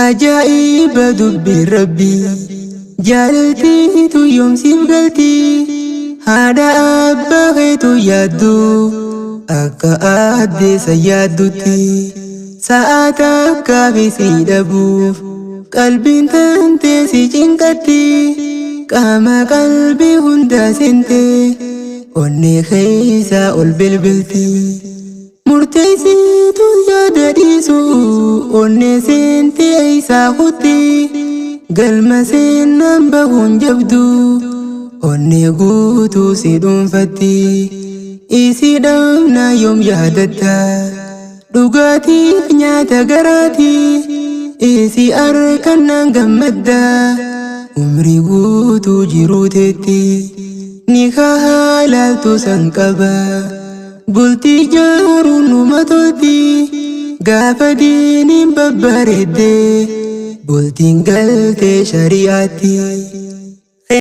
Ajaa'iba dubbiin Rabbii, jaalaltiitu yoom siif galti? Haadha abbaa keetu yaaddu, akka addeessa yaaddutti. Sa'a takkaaf si dhabuuf qalbiin tantee si cinqatti. Qaama qalbii hunda seente, onnee keessa ol bilbilti. Murteessitu yaada dhiisu, onnee seentee eessaa kutti. Galma seenaan bahuun jabdu, onnee guutuu si dhuunfatti. Isii dhabnaa yoom yaadatta? Dhugaatiif nyaata garaati, isii harkannaan gammadda. Umrii guutuu jiruu teetti, ni haalaaltu san qaba. Bultii jaaruun numa tolti, gaafa diiniin babbareedde, bultiin galtee shari'aatti.